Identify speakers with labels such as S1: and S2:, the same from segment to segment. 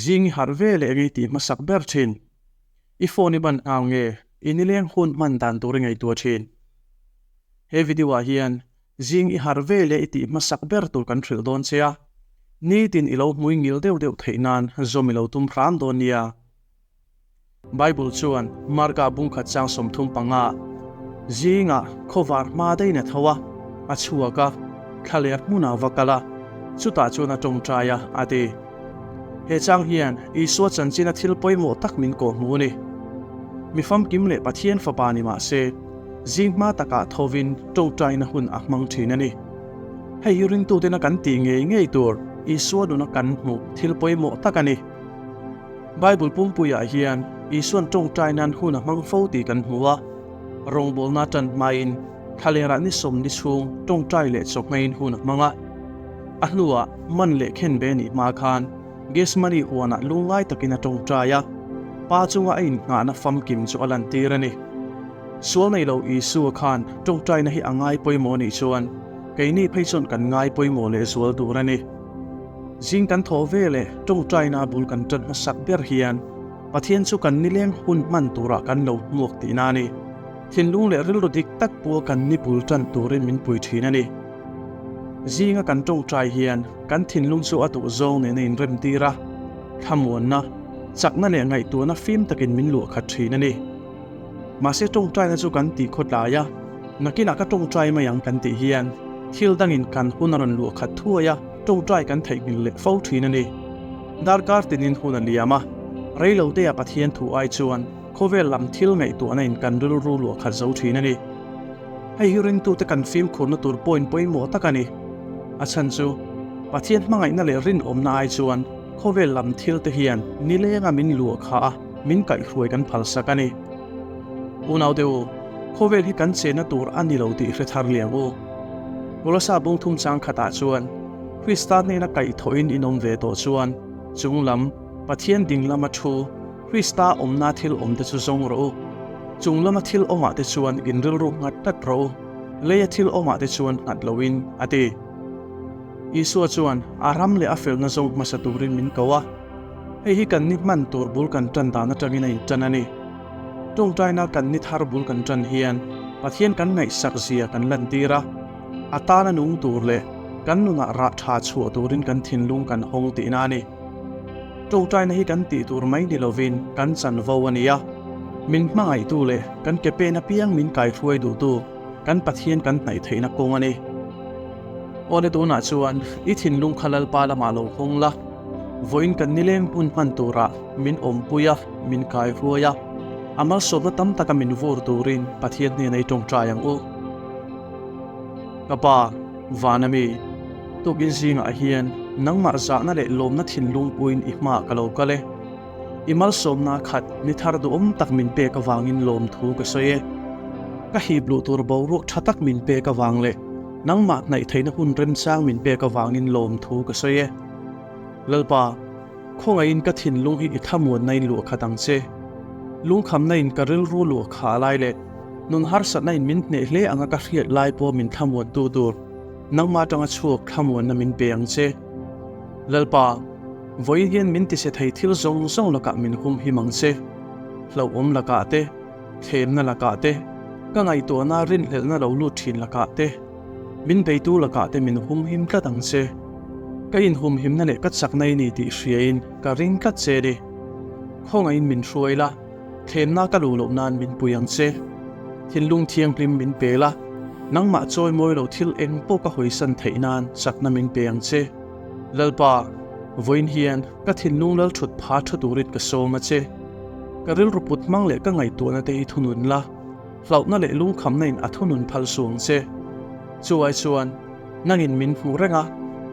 S1: Zing i harh ve leh eng i tih hmasak ber thin? I phone i ban nghal nge i nileng hun hman dan tur i ngaihtuah thin? He video ah hian zing i harh ve leh i tih hmasak ber tur kan hrilh dawn che a, nitin i lo hmui ngil deuh deuh theih nan zawm i lo tum hram dawn nia. Bible chuan Marka bungkhat chang 35 zingah khawvar hma daihin a tho a, a chhuak a, thlaler hmunah va kal a, chutah chuan a tawngtai a, a ti. He chang hian Isua chanchina thil pawimawh tak min kawhhmuh a ni. Mi famkim leh Pathian fapa ni mah se, zing hma takah thovin tawngtaina hun a hmang thin a ni. Hei hi ringtutena kan tih ngei ngei tur Isua nuna kan hmuh thil pawimawh tak a ni. Bible pumpuiah hian Isua'n tawngtai nan hun a hmang fo tih kan hmu a. Rawngbawlna tan hmain thlalerah ni sawm ni chhung tawngtai leh chawhmeiin hun a hmang a. A hnuah man leh khenbe nih hma khan Gethsemane huanah lungngai takin a tawngtai a, Pa chunga a innghahna famkim chu a lantir a ni. Sual nei lo Isua khan tawngtaina hi a ngai pawimawh nih chuan keini phei chuan kan ngai pawimawh lehzual tur a ni. Zing kan thawh ve leh tawngtaina bul kan tan hmasak ber hian Pathian chu kan nileng hun hman turah kan lo hmuak tihna a ni. Thinlung leh rilru dik tak pawh kan ni bul tan turin min pui thin a ni. Zinga kan tawngtai hian kan thinlung chu a duh zawng nen a inrem tir a, thlamuanna, chakna leh ngaihtuahna fim takin min luah khat thin a ni. Mahse tawngtaina chu kan tih khawtlai a, nakinah ka tawngtai mai ang kan tih hian thil dangin kan hun a rawn luah khat thuai a, tawngtai kan theihnghilh leh fo thin a ni. Darkar tinin hun a liam a, reilotea Pathian thu ai chuan khawvel lam thil ngaihtuahna in kan rilru luah khat zo thin a ni. Hei hi ringtute kan fimkhurna tur point pawimawh tak a ni. A chhan chu Pathian hmangaihna leh rinawmna ai chuan khawvel lam thil te hian nilenga min luah kha a, min kaihhruai kan phalsak a ni. Unaute u, khawvel hi kan chenna tur a ni lo tih hre thar liang u. Kolosa bung thum chang khatah chuan, Krista hnena kaihthawhin in awm ve tawh chuan, chung lam, Pathian ding lama thu, Krista awmna thil awmte chu zawng rawh u. Chung lama thil awmah te chuan in rilru nghat tlat rawh u, leia thil awmah te chuan nghat loin, a ti. Isua chuan a ram leh a felna zawng hmasa turin min ko a. Hei hi kan ni hman tur bul kan tan dan atangin a intan a ni. Tawngtaina kan ni thar bul kan tan hian Pathian kan ngaihsak zia kan lantir a, a tana nung tur leh kan nunah rah tha chhuah turin kan thinlung kan hawng tihna a ni. Tawngtaina hi kan tih tur mai ni lovin kan chanvo a ni a, min hmangaihtu leh kan ke pen apiang min kaihruai duhtu kan Pathian kan hnaih theihna kawng a ni. Awle tunah chuan i thinlung kha Lalpa lamah lo hawng la. Vawiin kan nileng hun hman turah min awmpui a, min kai hruai a, a malsawmna tam taka min vur turin Pathian hnena i tawngtai ang u. Ka Pa, Vana mi, tukin zingah hian nangmah zahna leh lawmna thinlung puiin i hmaah ka lo kal e. I malsawmna khat ni thar duhawm tak min pek avangin lawmthu ka sawi e. Ka hip luh tur boruak tha tak min pek avang leh nangmah hnaih theihna hun remchang min pek avangin lawmthu ka sawi e. Lalpa, khawngaihin ka thinlung hi i thlamuanna in luah khat ang che. Lungkhamna in ka rilru luah khah lai leh nun harsatna in min hneh hle anga ka hriat lai pawh min thlamuantu tur nangmah atanga chhuak thlamuanna min pe ang che. Lalpa, vawiin hian min tise thei thil zawng zawng lakah min humhim ang che. Hlauhawm lakah te, thlemna lakah te, ka ngaihtuahna rinhlelhna lo lut thin lakah te, Min beitu lakah te min humhim tlat ang che. Ka inhumhimna leh ka chakna i ni tih hriain ka ring tlat che ni. Khawngaihin min hruai la, thlenna ka luh loh nan min pui ang che. Thinlung thianghlim min pe la, nangmah chawi mawi lo thil eng pawh ka hawisan theih nan chakna min pe ang che. Lalpa, vawiin hian ka thinlung lal thut pha tha turin ka sawm a che. Ka rilru put hmang leh ka ngaihtuahna te hi thunun la. Hlauhna leh lungkhamna in a thunun phal suang che. Chuai chuan, nangin min hmu reng a,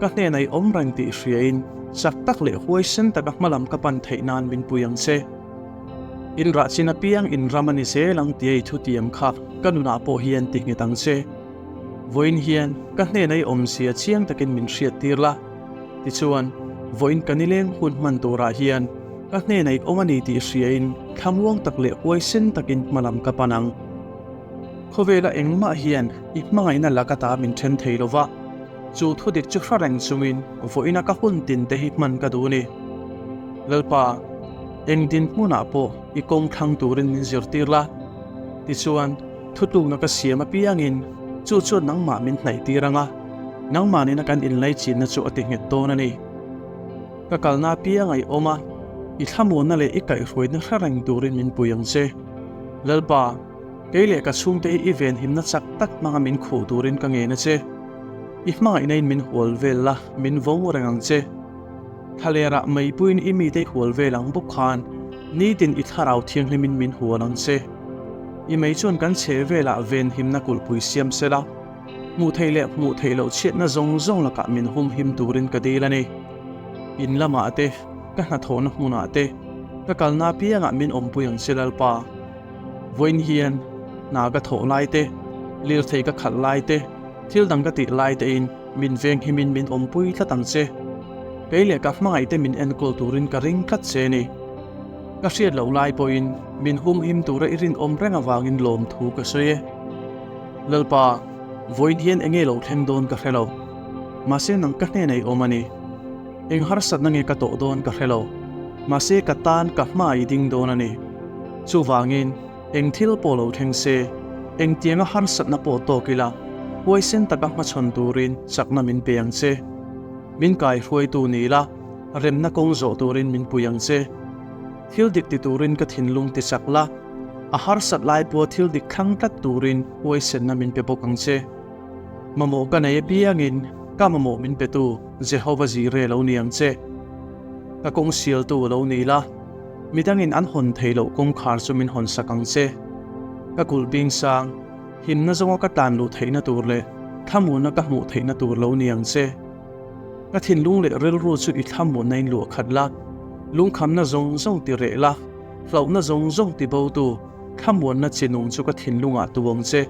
S1: ka hnenah i awm reng tih hriain chak tak leh huaisen taka hmalam ka pan theih nan min pui ang che. In rah chin apiang in ram a ni zel ang tia i thutiam kha ka nunah pawh hian ti nghet ang che. Vawiin hian ka hnenah i awmzia chiang takin min hriat tir la. Tichuan, vawiin ka nileng hun hman turah hian ka hnenah i awm a ni tih hriain thlamuang tak leh huaisen takin hmalam ka pan ang. Khawvela engmah hian i hmangaihna laka ta min then thei lo va, chu thudik chu hra reng chungin vawiina ka hun tin te hi hman ka duh a ni. Lalpa, eng dinhmunah pawh i kawng thlang turin min zirtir la. Tichuan, thutlukna ka siam apiangin chu chuan nangmah min hnaihtir ang a, nangmah nena kan inlaichinna chu a ti nghet dawn a ni. Ka kalna apiang a i awm a, i thlamuanna leh i kaihhruaina hre reng turin min pui ang che. Lalpa, kei leh ka chhungte hi i venhimna chak tak hmanga min khuh turin ka ngen a che. I hmangaihna in min hual vel la, min vawng reng ang che. Thlalerah meipuiin i mite i hual vel ang bawk khan nitin i thlarau thianghlimin min hual ang che. I mei chuan kan chhe velah venhimna kulhpui siam se la, hmuh theih leh hmuh theih loh chhiatna zawng zawng lakah min humhim turin ka dil a ni. In lamah te, ka hnathawhna hmunah te, ka kalna apiangah min awmpui ang che Lalpa. Vawiin hian hna ka thawh lai te, lirthei ka khalh lai te, thil dang ka tih lai tein min venghimin min awmpui tlat ang che. Kei leh ka hmangaih te min enkawl turin ka ring tlat che ni. Ka hriat loh lai pawhin min humhim tura i rinawm reng avangin lawmthu ka sawi e. Lalpa, vawiin hian enge lo thleng dawn ka hre lo. Mahse nang ka hnenah i awm a ni. Eng harsatna nge ka tawh dawn ka hre lo. Mahse ka tan ka hma i ding dawn a ni. Chuvangin, eng thil pawh lo thleng se, engtianga harsatna pawh tawk ila, huaisen taka hmachhawn turin chakna min pe ang che. Min kaihruaitu ni la, remna kawng zawh turin min pui ang che. Thil dik ti turin ka thinlung ti chak la, a harsat lai pawha thil dik thlang tlat turin huaisenna min pe bawk ang che. Mamawh ka nei apiangin ka mamawh min petu Jehova Jireh lo ni ang che. Ka kawng sialtu lo ni la, midangin an hawn thei loh kawngkhar chu min hawn sak ang che. Ka kulh bing sang, himna zawnga ka tlan luh theihna tur leh thlamuanna ka hmuh theihna tur lo ni ang che. Ka thinlung leh rilru chu i thlamuanna in luah khat la, lungkhamna zawng zawng ti reh la, hlauhna zawng zawng ti bo tu thlamuanna chi nung chu ka thinlungah tu ang che.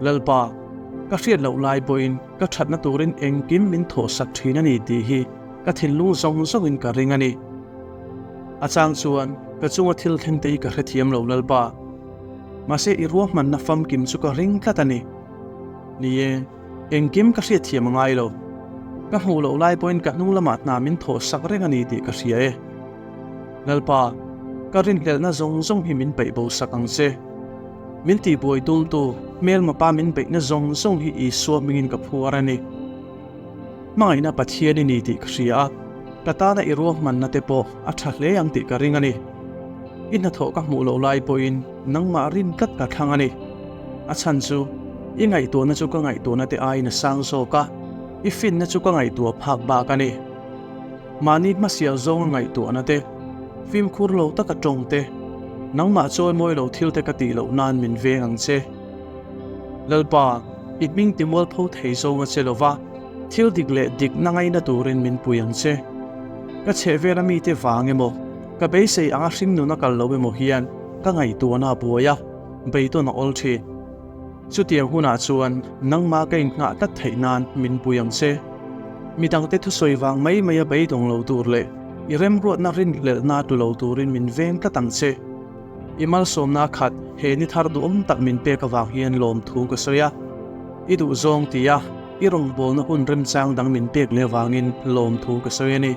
S1: Lalpa, ka hriat loh lai pawhin ka thatna turin engkim min thawhsak thin a ni tih hi ka thinlung zawng zawngin ka ring a ni. A chang chuan ka chunga thil thleng te hi ka hrethiam lo Lalpa. Mahse i ruahmanna famkim chu ka ring tlat a ni. Ni e, engkim ka hriatthiam a ngai lo. Ka hmuh loh lai pawhin ka hnung lamah hna min thawhsak reng a ni tih ka hria e. Lalpa, ka rinhlelhna zawng zawng hi min peih bo sak ang che. Min tihbuai tumtu hmelmapa min beihna zawng zawng hi Isua hmingin ka phuar a ni. Hmangaihna Pathian i ni tih ka hria a, ka tana i ruahmanna te pawh a tha hle ang tih ka ring a ni. I hnathawh ka hmuh loh lai pawhin nangmah rin tlat ka thlang a ni. A chhan chu, i ngaihtuahna chu ka ngaihtuahna te aiin a sang zawk a, i finna chu ka ngaihtuah phak bak a ni. Mahni hmasial zawnga ngaihtuahna te, fimkhur lo taka tawng te, nangmah chawimawi lo thil te ka tih loh nan min veng ang che. Lalpa, i hming timualpho thei zawnga che lova, thil dik leh dikna ngaina turin min pui ang che. Ka chhehvela mite vang emaw, ka beisei anga hringnun a kal lo emaw hian ka ngaihtuahna a buai a, beidawn a awl thin. Chutiang hunah chuan nangmah ka inngah tlat theih nan min pui ang che. Midangte thusawi vang mai mai a beidawng lo tur leh i remruatna rinhlelhna tu lo turin min veng tlat ang che. I malsawmna khat he ni thar duhawm tak min pek avang hian lawmthu ka sawi a. I duhzawng tia i rawngbawlna hun remchang dang min pek leh avangin lawmthu ka sawi a ni.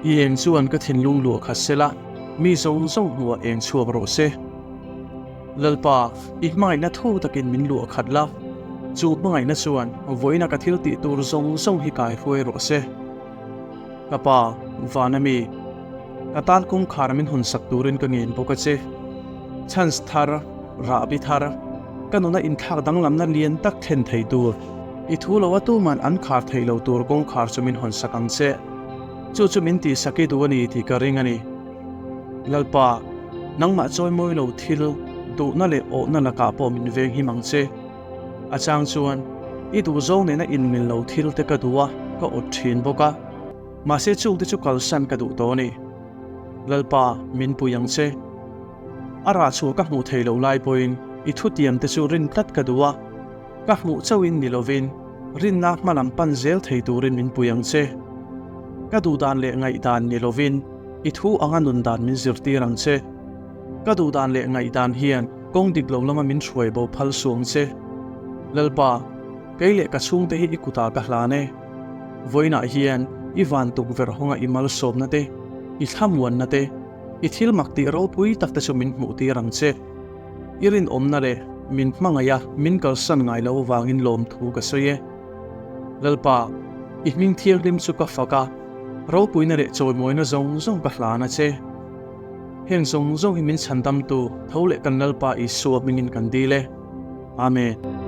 S1: I eng chuan ka thinlung luah khat sela, mi zawng zawng hmuhah eng chhuak rawh se. Lalpa, i hmangaihna thu takin min luah khat la, chu hmangaihna chuan vawiina ka thil tih tur zawng zawng hi kai hruai rawh se. Ka pa, van a mi, ka tan kawngkhar min hawn sak turin ka ngen bawk a che. Chance thar, rahbi thar, ka nuna inthlak danglamna lian tak thlen thei tur, i thu lo a tuman an khar theih lo tur kawngkhar chu min hawn sak ang che. Chu chu min tihsak i duh a ni tih ka ring a ni. Lalpa, nangmah chawimawi lo thil duhna leh awhna lakah pawh min veng him ang che. A chang chuan, i duhzawng nena inmil lo thil te ka duh a, ka awt thin bawk a. Mahse chungte chu kalsan ka duh tawh a ni. Lalpa, min pui ang che. A rah chhuah ka hmuh thei lo lai pawhin i thutiam te chu rin tlat ka duh a. Ka hmuh chauhin ni lovin, rinna hma lam pan zel thei turin min pui ang che. Ka duhdan leh ngaihdan ni lovin, i thu anga nun dan min zirtir ang che. Ka duhdan leh ngaihdan hian kawng dik lo lama min hruai bo phal suh ang che. Lalpa, kei leh ka chhungte hi i kutah ka hlan e. Vawiinah hian i van tukverh hawnga i malsawmna te, I thlamuanna te, i thil mak tih ropui tak te chu min hmuh tir ang che. I rinawmna leh min hmangaih a min kalsan ngai lo vangin lawmthu ka sawi e. Lalpa, i hming thianghlim chu ka fak a, ropuina leh chawimawina zawng zawng ka hlan a che. Heng zawng zawng hi min chhandamtu tho leh kan Lalpa Isua hmingin kan dil e. Amen.